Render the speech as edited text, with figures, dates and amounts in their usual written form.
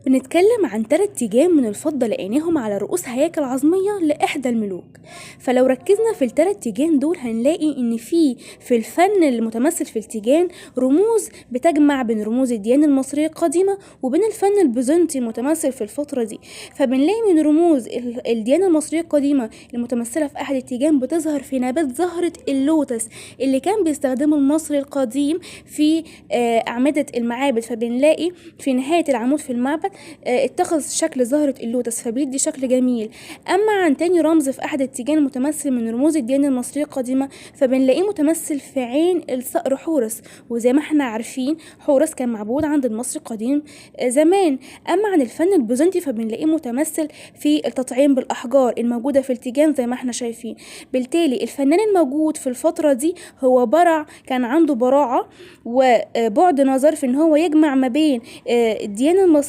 بنتكلم عن 3 تيجان من الفضة لقيناهم على رؤوس هياكل عظمية لإحدى الملوك. فلو ركزنا في ال3 تيجان دول هنلاقي إن في الفن المتمثل في التيجان رموز بتجمع بين رموز الديانة المصرية القديمة وبين الفن البيزنطي المتمثل في الفترة دي. فبنلاقي من رموز الديانة المصرية القديمة المتمثلة في أحد التيجان بتظهر في نبات زهرة اللوتس اللي كان بيستخدمه المصري القديم في أعمدة المعابد. فبنلاقي في نهاية العمود في المعبد اتخذ شكل زهرة اللوتس فبيدي شكل جميل. أما عن تاني رمز في أحد التيجان المتمثل من رموز الديانة المصرية القديمة فبنلاقيه متمثل في عين الصقر حورس، وزي ما احنا عارفين حورس كان معبود عند المصري القديم زمان. أما عن الفن البيزنطي فبنلاقيه متمثل في التطعيم بالأحجار الموجودة في التيجان زي ما احنا شايفين. بالتالي الفنان الموجود في الفترة دي هو برع، كان عنده براعة وبعد نظر في ان هو يجمع ما بين الديانة المصرية